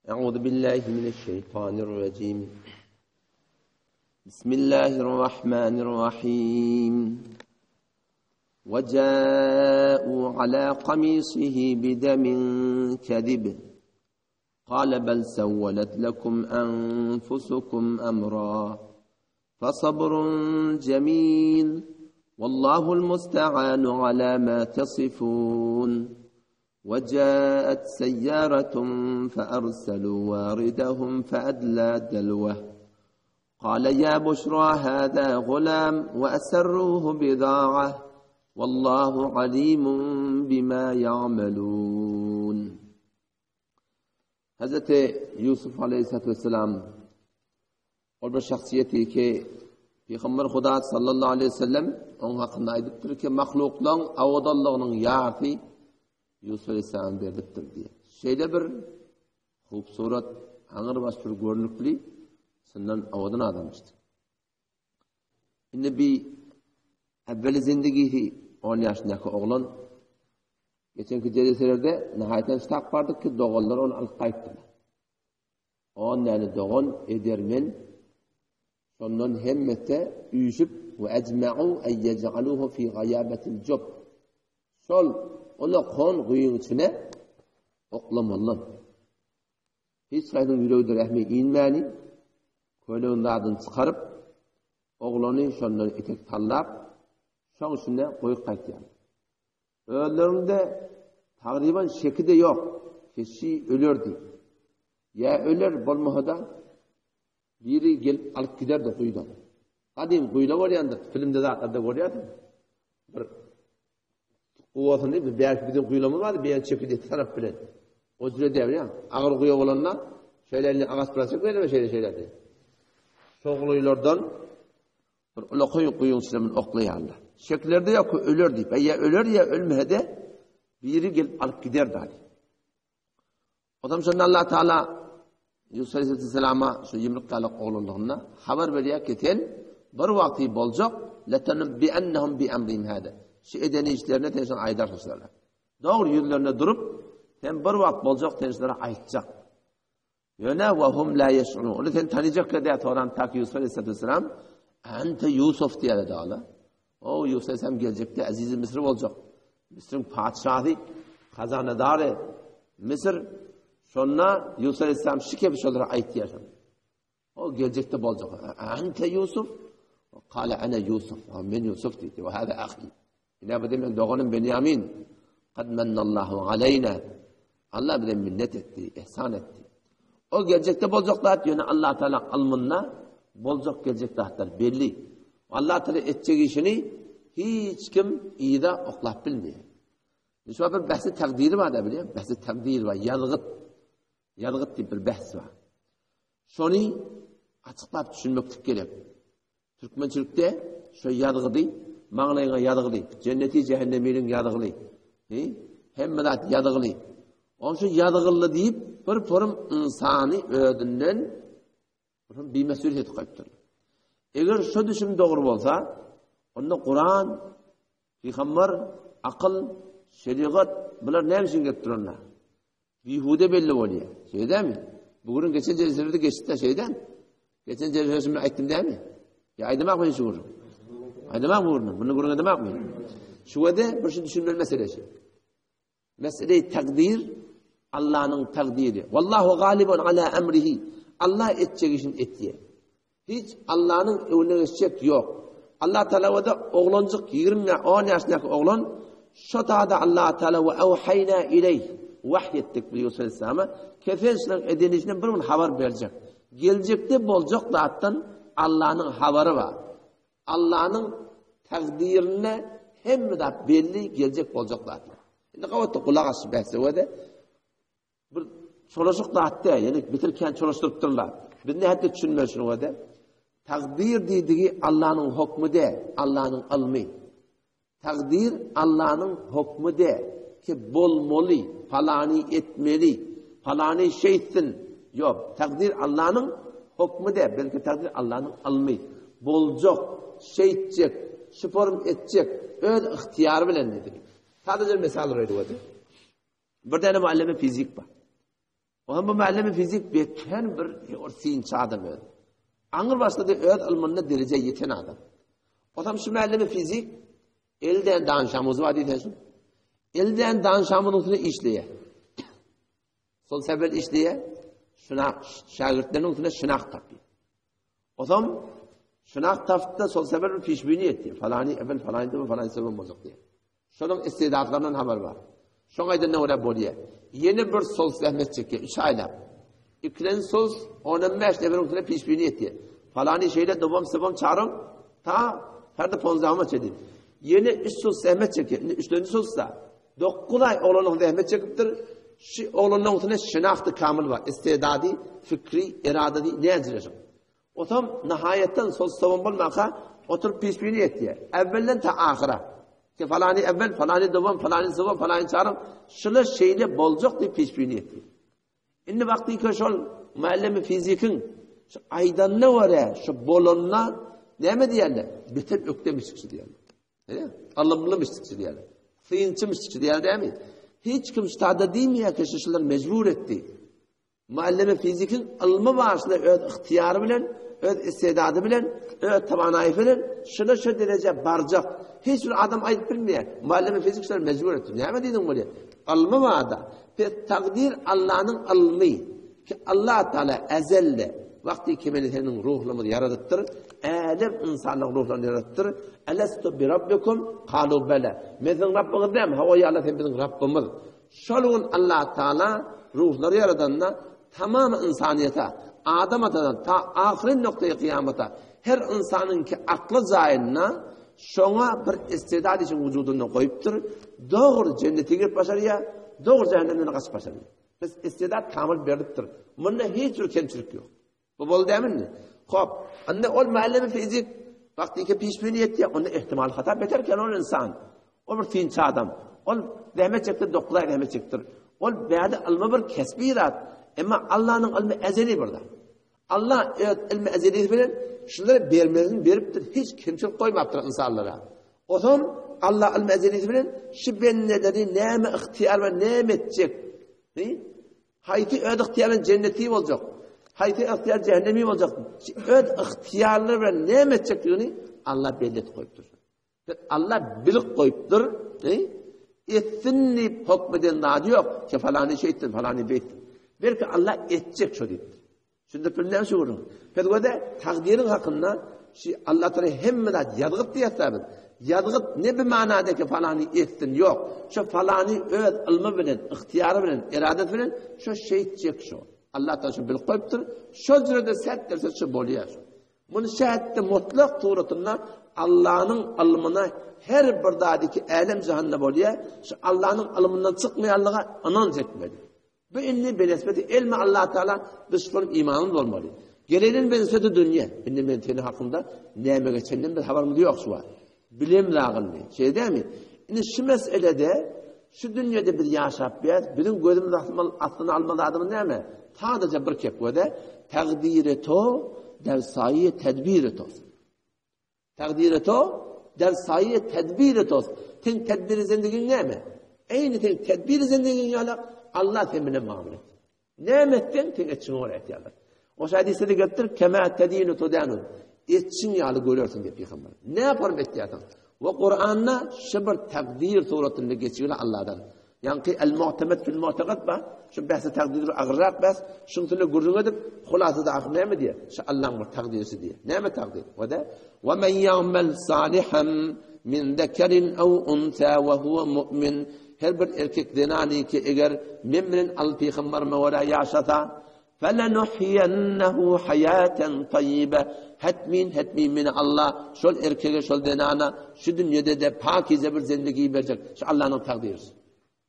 Euzu billahi mineşşeýtanirrajim. Bismillahirrahmanirrahim. وجاءوا على قميصه بدم كذب قال بل سولت لكم أنفسكم أمرا فصبر جميل والله المستعان على ما تصفون وجاءت سيارة فأرسلوا واردهم فأدلى دلوه قال يا بشرى هذا غلام وأسروه بضاعة والله عليم بما يعملون Hazreti Ýusuf aleýhissalatu wesselam ol bir şahsyýeti ki Pygamber Huda sallallahu aleýhi wesellem oň hakynda aýdypdyr ki mahluklaryň awadanlygynyň ýarysy Ýusuf aleýhissalam berlipdir diýip. Şeýle bir hubsurat, aňrybaş bir görnükli, şundan awadan adamyşdy. Indi bi evveli zindigisi 10 ýaşyndaky oglan geçenki jeleselerde nihaýetden ştap bardyk ki doganlar ony alyp gaýtdylar. On däne dogan edermen şondan hemmesi üýşüp we ecma'u en yec'aluhu fi gayabetil cub. Şol ola kon guýyň içine oklamalylar. Hiç haýsynyň ýüreginde rehmi inmäni, köýneginiň zadyny çykaryp, oglany şondan etek tallap, şoň içinde goýup gaýtýarlar. Özlerinde tagryban şeki-de ýok, keşi öler diýip. Ýa öler, bolmasa-da, biri gelip alyp giderdi guýudan. Gadym guýula bolýandyr, filmde zatlarda görýärsiň. Bir Guwasyny bir bärki biziň guýulamyz bardy, beýan çekidi tarap bilen. O jüre däbi, agyr guýa bolanda şeýle elini agaç bilen çekmeli mi şeýle şeýle diýip. Şo guýulardan bir ulaky guýuň içine bunu oklaýarlar. Şeklerde ýok, öler diýip. Ýa öler ýa ölmese-de biri gelip alyp gider däli. Odam şonda Allah Taala Yusuf Aleyhisselama şu ýumruk ýaly oglanlygynda habar berýär ki sen bir wagty boljak letenubbiennehum bi emrihim hada. Şu eden işlerine sen şony aýdarsyň şulara. Dogry ýüzlerine durup sen bir wagt boljak sen şulara aýtjak. Ýöne we hum la yeşurun. Ony sen tanyjak diýär soran tak Yusuf Aleyhisselam ente Yusuf diýär dala. O Yusuf Aleyhisselam geljekde Aziz Misr boljak. Misriň patyşasy, hazanadary Misr şonda Yusuf Aleyhisselam şu kebi şolara aýtýar. O geljekde boljak. Ente Yusuf? Kale ana Yusuf. Men Yusuf diýdi. We hada ahi. Ine bu men doganym Benyamin. Kad mennallahu aleyna. Allah bize minnet etdi, ihsan etdi. O geljekde boljak zat ýöne Allah Taala ylmynda boljak geljek zatlar belli. Allah Taala etjek işini hiç kim yza oklap bilmeýär. Şu bir bahsi takdiri bar da bilýän, bahsi takdir bar, ýazgyt. Ýazgyt diýip bir bahs bar. Şony açyklap düşünmeklik gerek. Türkmençilikde şu ýazgydy, maňlaýyňa ýazgyly, jenneti jähenneminiň ýazgyly. He? Hemme zat ýazgyly. Oň şu ýazgyly diýip bir forum ynsany özünden bir bimesul edip goýupdyr. Eger şu düşüm dogry bolsa, onda Kuran, Pygamber, akyl, şerigat bular näme üçin gelip duranlar? Bihude belli bolýar. Şeýle dälmi? Bu gün geçen jelselerde geçdi şeýle dälmi? Geçen jelsesinde aýtdym dälmi? Ýa aýdamak men şu gün. Aýdamak bu gün. Bunu gürrüň edemek mi? Şu wede bir şey düşünmeli mesele şu. Mesele takdir Allah'ın takdiri. Wallahu galibun ala emrihi. Allah etjek işini etýär. Hiç Allah'ın öňüne geçjek ýok. Allah Teala da oglanjyk 20 ýa 10 ýaşyndaky oglan şo tada Allah Teala we awhayna ileyh wahy etdik bu Yusuf Aleyhisselama kefen eden işinden bir gün habar berjek. Geljekde boljak zatdan Allah'ın habary bar. Allah'ın takdirine hemme zat belli geljek boljak zatlar. Indi gawatda gulak asyp bähse we Bir çolaşyk zat däl, ýöne bitir kän çolaşdyrypdyrlar. Biz nähili düşünmeli şuny öde? Takdir diýdigi Allanyň hokmy däl, Allanyň ylmy. Takdir Allanyň hokmy däl ki bolmaly, palany etmeli, palany şeýtsin. Ýok, takdir Allanyň hokmy däl, belki takdir Allanyň ylmy. Boljak, şeýtjek, şu form etjek, öz ygtyýary bilen diýdigi. Sadece misal berýär. Bir däne muallime fizik bar. Oňa bu muallimi fizik beter bir synçy adam öz. Aňyr başda-da öz ylmynda derejä ýeten adam. Otam şu muallimi fizik elden danşamyz bar diýsen şu. Elden danşamyzyň üstüne işleýär. Sol sebel işleýär. Şuna şägirtleriniň üstüne şynak tapýar. Otam şynak tapdy, sol sebel bir pişbini etdi. Falany evvel falany diýip, falany sebel boljak diýip. Şonuň istidatlaryndan habar bar. Şoň aýdanyna görä bolýar. Ýene bir sos zähmet çekýär, üç aýlap. Ikilenji sos ondan bäş neferiň üstüne pişbini etýär. Falany şeýle dowam sebam çarym ta ferdi ponzama çedi. Ýene üç sos zähmet çekýär. Indi üçlenji sosda 9 aý oglanyň zähmet çekipdir. Şu oglanyň üstüne şenahty kamil bar. Istidady, fikri, eradady näjire şo. Otam nahaýatdan sol-sowam bolmanka, oturyp pişbini etýär. Äwwelden ta ahyra. Ki falany äwwel, falany dowam, falany sowam, falany çarym, şular şeýle boljak diýip pişbini etýär. Indi wagtyky şol muallimi fizikiň şu aýdanyna görä, şu bolanyna näme diýerler? Beter ökde mişikçi diýerler. He? Ylymly mişikçi diýerler. Synçy mişikçi diýerler dämi? Hiç kim ştada diýmeýär ki, şular mejbur etdi. Muallimi fizikiň ylmy barşynda öz ygtyýary bilen, öz istedady bilen, öz tawanaýy bilen şuna şu derejä barjak. Hiç bir adam aýdyp bilmeýär. Muallimi fizik şular mejbur etdi. Näme diýdiň bolýar? Ylmy barda. Pes takdir Allanyň ylmy. Ki Allah Taala ezelde wagty kemeli seniň ruhlarymyzy ýaradypdyr. Älem ynsanlaryň ruhlaryny ýaradypdyr. Elestu bi rabbikum kalu bela. Men siziň Rabbyňyz dämi? Hawa ýa Allah sen biziň Rabbymyz. Şol gün Allah Taala ruhlary ýaradanda tamam ynsanyýete, Adam atadan ta ahyryn noktaýy kyýamata her ynsanyňky akly jaýynda şoňa bir istidat işiň wujudynda goýupdyr. Dogry jennete girip başarýar, dogry jähennemden gaçyp başarýar. Biz istidat kamyl berlipdir. Munda hiç bir kemçilik ýok. Bu boldy dämi indi? Hop, indi ol muallimi fizik wagtyky pişbini etýär, onda ihtimal hata beter eken ol insan. Ol bir synçy adam. Ol zähmet çekdi, 9 aý zähmet çekdir. Ol bäde ylmy bir kesbi zat. Emma Allanyň ylmy ezeli bir zat. Allah öz ilmi ezeli bilen şulary bermezini beripdir, hiç kemçilik goýmapdyr insanlara. Otam Allah ilmi ezeli bilen şu bendeleri näme ygtyýar we näme etjek? Haýsy öz ygtyýary bilen jenneti boljak, haýsy ygtyýar jähennemi boljak, öz ygtyýarlary bilen näme etjekdigini Allah belli edip goýupdyr. Allah bilip goýupdyr, etsin diýip hokm eden zady ýok, ki falany şeýtsin, falany beýtsin. Belki Allah etjek şo diýipdir. Şunda bilmän şu gürrüň. Biz göze takdyryň hakynda şu Allah Taala hemme zat ýazgyt diýýär biz. Ýazgyt ne bir manada ki falany etsin ýok. Şu falany öz ylmy bilen, ygtyýary bilen, eradasy bilen şu şeýtjek şu. Allah Taala şu bilip goýupdyr. Şo jürede sert derse şu bolýar. Muny şähetde mutlak suratynda Allanyň ylmyna her bir zady ki älem jahanda bolýar, şu Allanyň ylmyndan çykmaýanlyga ynanç etmeli. Bu indi benesbeti elme Allah Teala biz şol imanymyz bolmaly. Gelenin benesbeti dünýe. Indi men seni hakynda näme geçenden bir habarymyz ýok şu wagt. Bilem lagyndy. Şeýle dämi? Indi şu meselede şu dünýede biz ýaşap ýaz, biziň gözümiz astyna almaly zadymyz näme? Sadaja bir kep göze takdiri to der saýy tedbiri to. Takdiri to der saýy tedbiri to. Sen tedbiri zindigiň näme? Eýni sen tedbiri zindigiň ýalak Allah sen bilen muamele et. Näme etseň sen etşiňe görä etýärler. O hadisde gelipdir, kema tedinu tudanu. Etşiň ýaly görersiň diýip pygamber. Ne yaparım etýärsiň? We Kur'anda şu bir takdir suratynda geçýär Allahdan. Ýaňky el-mu'temed fil mu'teqad ba, şu bähsi takdir bir agyrrak bäs, şuň üstünde gürrüň edip, hulasada ahyr näme diýýär? Şu Allaň bir takdirisi diýýär. Näme takdir? O da we men ýa'mel salihan min zekerin aw unsa we huwa mu'min. Her bir erkek zenany ki eger men bilen al pygamberime görä ýaşasa, felenuhyiyennehu haýaten taýýibe. Hetmin, hetmin meni Allah şol erkege, şol zenana şu dünýede-de pakize bir zindigi berjek. Şu Allanyň takdiri.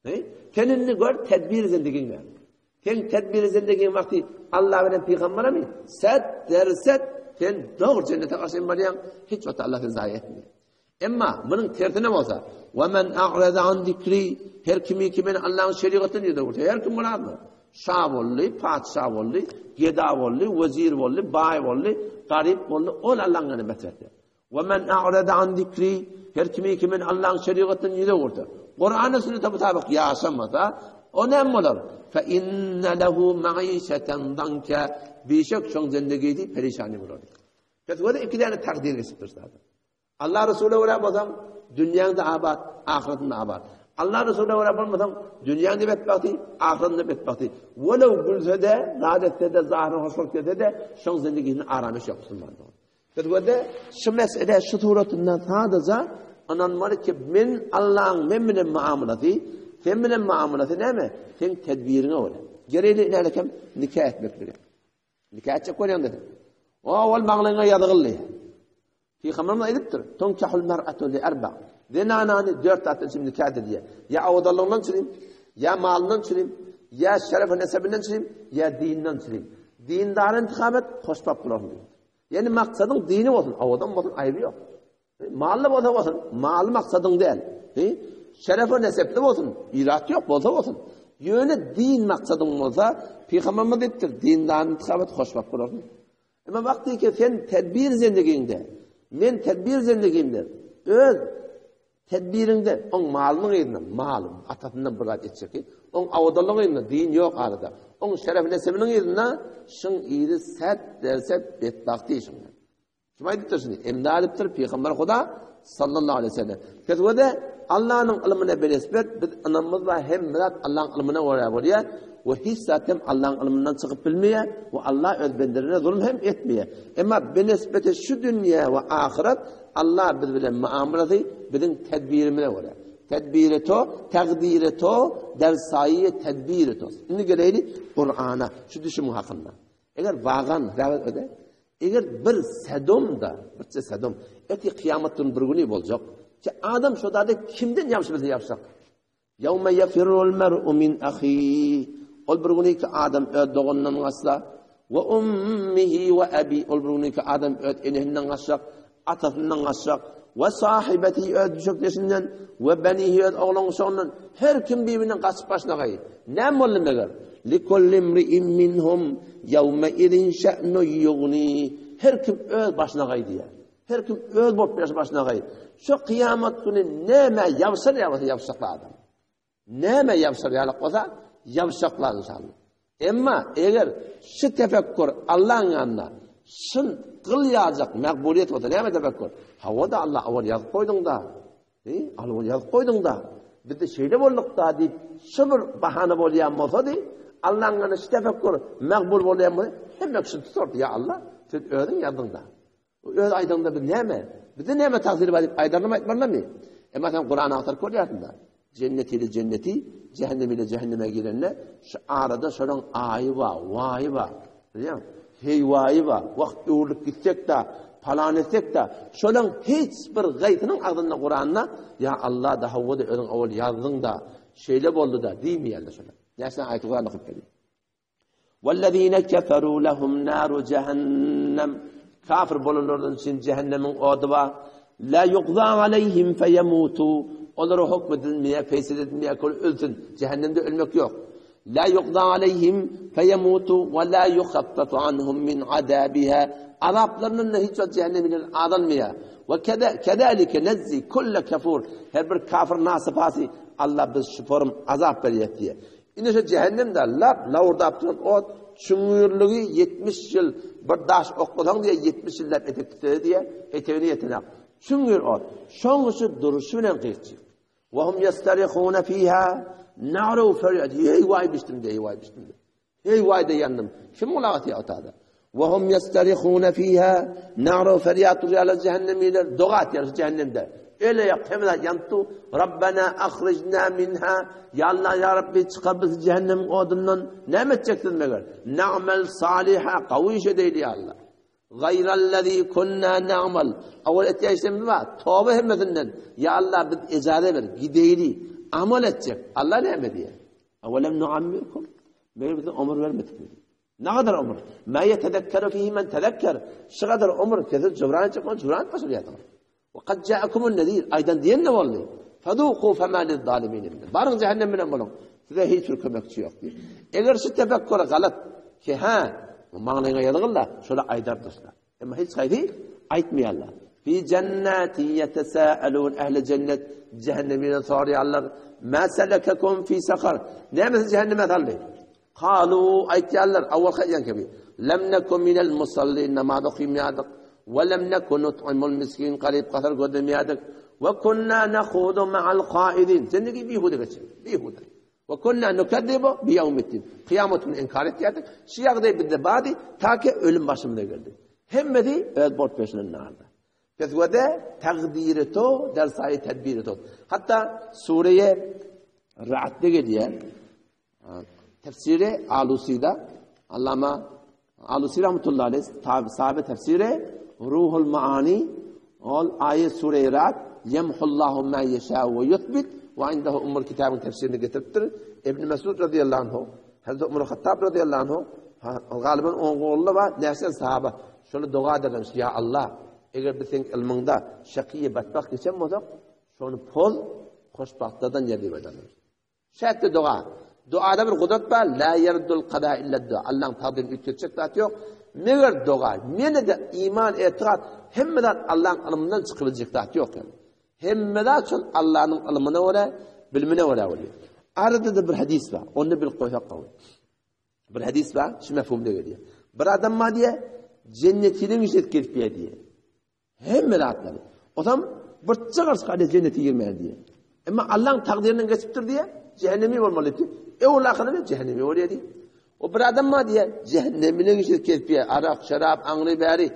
He? Sen indi gör tedbir zindigiň bar. Sen tedbir zindigiň wagty Allah bilen pygamberemi? Set derset sen dogry jennete garşy barýaň, hiç wagt Allah seni zaýa etmeýär. Emma munuň tersine bolsa, we men a'rada an zikri, her kimi ki men Allahyň şerigatyny ýüze ursa, her kim bolarmy? Şa boldy, patyşa boldy, geda boldy, wezir boldy, baý boldy, garyp boldy, ol Allahyň ýanynda mesrefde. We men a'rada an zikri, her kimi ki men Allahyň şerigatyny ýüze ursa, Kur'ana sünnete mutabyk ýaşamasa, O näme bolar? Fe inne lehu maişeten danka. Bişek şoň zendigisi perişany bolar. Pes göre iki tane takdir geçipdir zaten. Allah Resulüne görä bolsaň, dünýäň-de abat, ahyratyň-da abat. Allah Resulüne görä bolmasaň, dünýäň-de betbagty, ahyratyň-da betbagty. Welew gülse-de, zat etse-de, zahyry hoş bolup gelse-de, şoň zendigisinde arameş ýok musulman dogan. Biz görde şu mesele şu suratyndan sadaja ynanmaly ki, men Allahyň men bilen muamalasy, sen bilen muamalasy näme? Seň tedbiriňe görä. Gereýli nälekem nika etmeklige. Nika etjek bolýaň dedim. O ol maňlaýyňa ýazgyldy. Pygamberimiz aýdypdyr, Tunkahul mar'atu li arba. Zenanany dört zatdan üçin nika edilýär. Ýa owadanlygyndan üçin, ýa malyndan üçin, ýa şeref nesebinden üçin, ýa dininden üçin. Dindar intihap et, hoşbagt bolarsyň diýip. Ýani maksadyň dini bolsun, owadan bolsun, aýby ýok. Mally bolsa bolsun, maly maksadyň däl. Şeref we nesepli bolsun, irat ýok, bolsa bolsun. Ýöne din maksadyň bolsa, Pygamberimiz diýipdir, dindaryny intihap et, hoşbagt bolarsyň. Emma wagty ki sen tedbir zendigiňde, men tedbir zendigimde öz tedbiriňde oň malynyň yzynda, mal, atasyndan bir zat etjek, oň awadanlygyň yzynda, din ýok arada, oň şeref nesebiniň yzynda, şyň yzy set derset betbagty şyň. Kim aýdypdyr şuny? Emde aýdypdyr Pygamber Huda sallallahu aleyhi ve sellem. Fetwede Allah'ın ylmyna benisbet biz ynamymyz bar hemme zat Allah'ın ylmyna görä bolýar we hiç zat hem Allah'ın ylmyndan çykyp bilmeýär we Allah öz bendelerine zulum hem etmeýär. Emma benisbeti şu dünýä we ahyret Allah biz bilen muamalasy biziň tedbirimize görä. Tedbiri to, takdiri to, der saýy tedbiri to. Indi geleýli Kur'ana şu düşüm hakynda. Eger wagan, räwet öde, eger bir Sodom-da, birçe Sodom, eti kyýamat günü bir güni boljak, ki adam şo zada kimden ýapyşyp bilse ýapyşjak. Ýewme ýefirrul mer'u min ahi. Ol bir güni ki adam öz doganyndan gaçsa, we ummihi we abi, ol bir güni ki adam öz enesinden gaçjak, atasyndan gaçjak, we sahibeti öz düşekdeşinden, we benihi öz oglan-uşagyndan, her kim bir-birinden gaçyp başlagaý. Näme boldy meger? Likulli imri'in minhum ýewme izin şe'nun ýugni. Her kim öz başyna gaýdýar. Her kim öz bolup ýaşy başyna gaý. Şu kyýamat güni näme ýabşar ýa bolsa ýabşakly adam. Näme ýabşar ýalyk bolsa, ýabşaklar inşallah. Emma eger şu tefekkur Allaň ýanynda şyn gyl ýaljak makbulyýet bolsa, näme tefekkur? Hawa-da Allah owal ýazyp goýduň-da. He, owal ýazyp goýduň-da. Bizde şeýle bolduk-da diýip, şu bir bahana bolýan bolsady, Allaň ýanynda şu tefekkur makbul bolýan bolsa, hemme kişi tutardy, ýa Allah, sen özüň ýazdyň-da. Öz aýdaňda biz näme? Bizde näme tagsyr bar diýip aýdarlarmy aýtmarlarmy? Emma sen Kurany agtaryp görýärsiň-de. Jennet ile jenneti, cehennem ile cehenneme girende şu arada şonuň aýy bar, waýy bar. Bilýäň? Heýwaýy bar. Wagt öwrülip gitsek-de, palan etsek-de, şolaň hiç bir gaýsynyň agzynda Kuranda ýa Allah da hawa-da özüň owal ýazdyň-da, şeýle boldy-da diýmeýärler şolar. Näçe aýaty Kuranda okup berýär. Wellezine keferu lehum naru cehennem. Kafir bolanlardan üçin cehennemiň ody bar. La yuqza aleyhim feyemutu. Olara hukm edilmeýär, feýsal edilmeýär, kol ölsün. Cehennemde ölmek ýok. La yuqza aleyhim feyemutu we la yukhaffafu anhum min azabiha. Azaplaryndan hiç wagt cehennem bilen azalmaýar. We kezalike nezzi kulle kafur. Her bir kafir nasipasy Allah biz şu forum azap berýär diýär. Ine şu jähennemde lap lawurdap duran ot, çuňňurlygy 70 ýyl, bir daş oklasaň diýýär, 70 ýyllap etek gitse diýýär, etegine ýetenak. Çuňňur ot. Şoň üçin duruşy bilen gyýçyk. Wa hum ýastarihuna fiha naru ferýad. Heý waý bişdim diýýär, heý waý bişdim diýýär. Heý waý diýýär ýandym. Kim gulak asýar otada? Wa hum ýastarihuna fiha naru ferýad durýarlar jähennemiler, doga etýär şu jähennemde. Öle ýak hemme zat ýanyp dur. Rabbena ahrijna minha. Ya Allah ya Rabbi çykar bizi cehennemiň odundan. Näme etjeksiz meger? Na'mel saliha gawy iş edeýli ya Allah. Gaýrallazi kunna na'mal. Awal etýän işlerimiz bar. Toba hemmesinden. Ya Allah biz ejaze ber, gideýli. Amal etjek. Allah näme diýer? Awalem nuammirkum. Meger bize ömür bermedikmi? Ne kadar ömür? Ma yetezekkeru fihi men tezekker. Şu kadar ömür kesip jubran etjek bolsa jubran etmese ýatyň. Ve kad ja'akumun nezir. Aýdan diýen ne boldy? Fezuku fema lizzalimin. Baryň cehennem bilen boluň. Size hiç bir kömekçi ýok diýip. Eger şu tefekkür galat ki ha, maňlaýyňa ýazgyl-da, şola aýdar dostlar. Emma hiç haýsy aýtmaýarlar. Fi jennati yetesâelûn ehli cennet cehenneminden soraýarlar. Mâ selekekum fi sakar. Näme sizi cehenneme saldy? Kalu aýtýarlar, awalky aýdýan kibi. Lem neku minel musallin namaz okymýardyk. We lem neku nut'imul miskin garyp gasar gözlemýärdik. We kunna nahudu ma'al kaidin. Zindigi bihuda geçýär. Bihuda. We kunna nukezzibu bi ýewmiddin. Kyýamat gününi inkar etýärdik. Şu ýagdaý bizde bardy, ta ki ölüm başymyza geldi. Hemmesi öz bolup peşinden narda. Peswede takdiri to, der saýy tedbiri to. Hatda Sureýe Ra'dda gelýär. Tefsiri Alusida Allama Alusi rahmetullahi aleyh sahabe tefsiri Ruhul Maani ol aýet sure Ra'd yemhullahu ma yasha we yuthbit we indehu ummul kitabyň tefsirini getiripdir. Ibn Mesud radıyallahu anhu, Hazreti Umar Hattab radıyallahu anhu, galiban on ogly bar, näçe sahaba şony doga edermiş, ya Allah, eger biz seň ylmyňda şakiýe betbagt geçen bolsak, şony poz hoşbagtlardan ýer diýip aýdarlar. Şertli doga. Duada bir gudrat bar, la ýerdul kada illa dua. Allaň takdyryny üýtgetjek zat ýok. Meger doga, mene-de iman, etikat, hemme zat Allaň ylmyndan çykyp biljek zat ýok ýaly. Hemme zat şol Allanyň ylmyna görä, bilimine görä bolýar. Arada-da bir hadys bar, ony bilip goýsak gowy. Bir hadys bar, şu mefhumda gelýär. Bir adam bar diýär, jennetiniň işi gelip diýär. Hemme zatlary. Osam bir çygyr çykardy jennete girmän diýe. Emma Allaň takdyrynyň geçipdir diýe, cehennemi bolmaly diýip, öwül ahyrynda cehennemi bolýar diýip. O bir adam bar diýe, cehennemine geçip kesip arak, şarap, aňry bäri.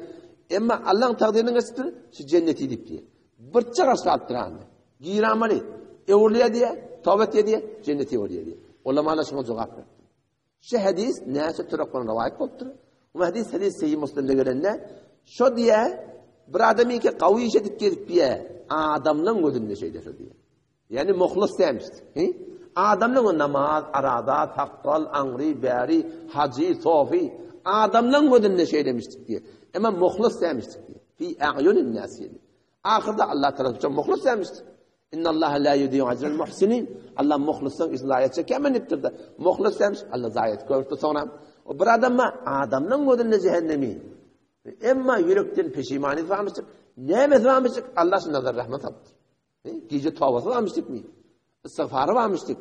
Emma Allaň takdyrynyň geçipdir, şu cenneti diýip diýe. Bir çygyr çykarypdyr hany. Giramaly. Öwrülýär diýe, toba etýär diýe, cenneti bolýar diýe. Ulamalar şuňa jogap berdi. Şu hadis näçe turakdan rowaýat bolupdyr. Bu hadis hadis Sahih Muslimde gelende şo diýe bir adamyňky gawy iş edip gelip diýe adamlaryň gözünde şeýle şo diýe. Ýani muhlis demişdi. He? Adamlaryň namaz, arada, sakgal, aňry, bäri, hajy, sofi adamlaryň gözünde şeýlemişdik diýe. Emma muhlis demişdik diýe. Fi a'yunin nas. Ahyrda Allah tarapyndan muhlis demişdi. Innallaha la yudi'u ajral muhsinin. Allah muhlisden işini zaýa çekemän diýipdir-de. Muhlis hem Allah zaýa görüpdi soňra. O bir adama adamlaryň gözünde cehennemi. Emma ýürekden peşimany barmyşdyk. Näme barmyşdyk? Allah şundan nazar rahmet tapdyr. Gije tawasy barmyşdykmy? Istiğfarı barmyşdyk.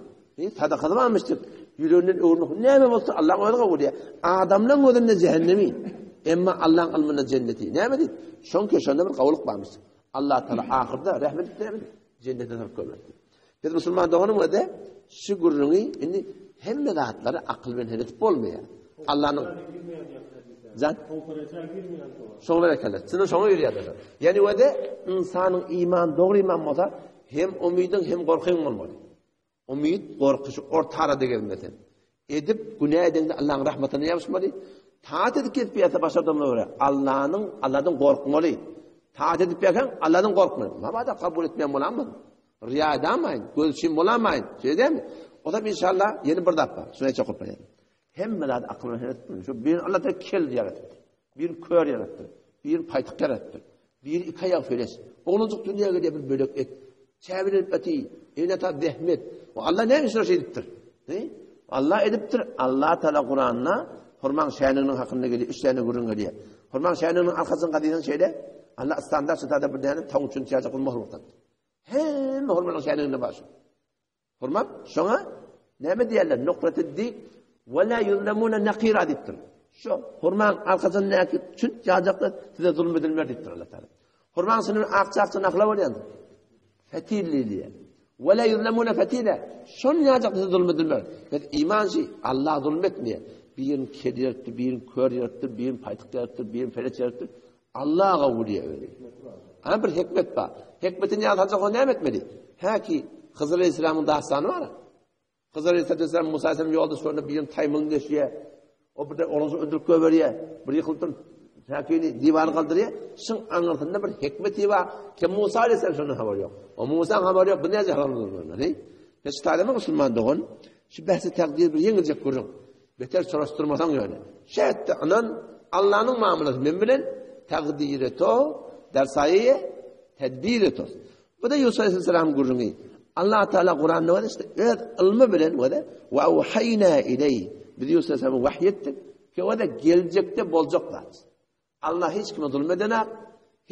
Sadakasy barmyşdyk. Ýüreginden öwürmek näme bolsa Allah özi kabul edýär. Adamlaryň gözünde cehennemi. Emma Allah'ın ylmynda cenneti. Näme diýip? Şoňki şonda bir gawulyk barmyşdyk. Allah Taala ahyrda rehmet etdi, cennete salyp goýberdi. Biz musulman doganym we şu gürrüňi indi hemme zatlary akyl bilen hal edip bolmaýar. Allah'ın Can? Şoňa berekella. Siz şoňa girýärler. Ýani we de insanyň iman dogry iman bolsa hem umydyň hem gorkyň bolmaly. Umyt, gorky şu orta arada gezmese. Edip, günä edeňde Allah'ın rahmetine ýapyşmaly. Taat edip gezip ýatsa başga adamlara görä Allah'nyň, Allah'dan gorkmaly. Taat edip ýatan Allah'dan gorkmaly. Mabada kabul etmeýän bolanmy? Riýa edamaýyn, gözçin bolamaýyn. Şeýdemi? O zaman inşallah ýene bir zat bar. Şunu aýtjak bolup barýan. Hemme zat akyl bilen etmeli. Şu bir Allah da kel ýaratdy. Bir kör ýaratdy. Bir paýtyk ýaratdy. Bir iki aýak feleş. Oglanjyk dünýä gelýär bir bölek et. Çäbilen öti, ene ta zähmet. O Allah näme üçin şeý edipdir? He? Allah edipdir. Allah Taala Kuranda hurmaň şäniginiň hakynda gelýär. Üç tane gürrüň gelýär. Hurmaň şäniginiň arkasynda gadydan şeýle Allah standart şeýle bir däne tawuk üçin çäjek hurma hurmakdan. Hemme hurmanyň şäniginde bar şu. Hurma şoňa näme diýerler? Nukratid-dik we la yuzlamuna nakira diýipdir. Şu hurmaň arkasyndaky çünt ýajakda size zulum edilmez diýipdir Allah Taala. Hurmaň sünün akça-akça nahla bolýan. Fetil diýilýär. We la yuzlamuna fetila. Şon ýajakda size zulum edilmez. Biz iman şi Allah zulum etmeýär. Birini kedi ýaratdy, birini kör ýaratdy, birini paýtyk ýaratdy, birini feleç ýaratdy. Allah gawurýar özi. Ana bir hikmet bar. Hikmetini ýazajak o näme etmeli? Häki Hyzr aleyhisselamyň dastany bar. Hyzr aleyhisselam Musa aleyhisselam ýolda şonda birini taýmylyny deşýär. O bir de onuň öldürip goýberýär. Bir ýykylyp häkini diwary galdyrýar. Şuň aňyrsynda bir hikmeti bar. Kim Musa aleyhisselam şondan habary ýok. O Musa habary ýok. Bu näce habar bolmaly? He? Hiç taýlama musulman dogan. Şu bahsi takdir bir ýeňiljek gürrüň. Beter soraşdyrmasaň ýöne. Şätde ynan, Allanyň muamalasy men bilen takdiri to, dersaýy tedbiri to. Bu da Ýusup aleyhisselam gürrüňi. Allah Teala Kuranda var işte öz ylmy bilen we we wahayna iley. Biz Ýusup aleyhisselama wahy etdik ki o da geljekde boljak zat. Allah hiç kime zulm edenak.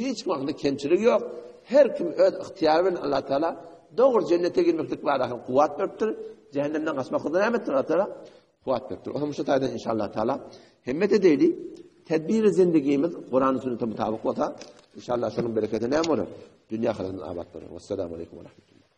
Hiç kim hakynda kemçilik ýok. Her kim öz ygtyýary bilen Allah Taala dogry jennete girmeklik barada kuwwat beripdir. Cehennemden gaçmaklyk näme etdir Allah Taala? Kuwwat beripdir. Onuň şu taýdan inşallah Taala hemmet edeli. Tedbir zindigimiz Kur'an sünnete mutabyk bolsa, inşallah şonuň bereketi näme bolar? Dünýä ahyretimiz abat bolar. Wessalamu aleýkum we rahmetullah.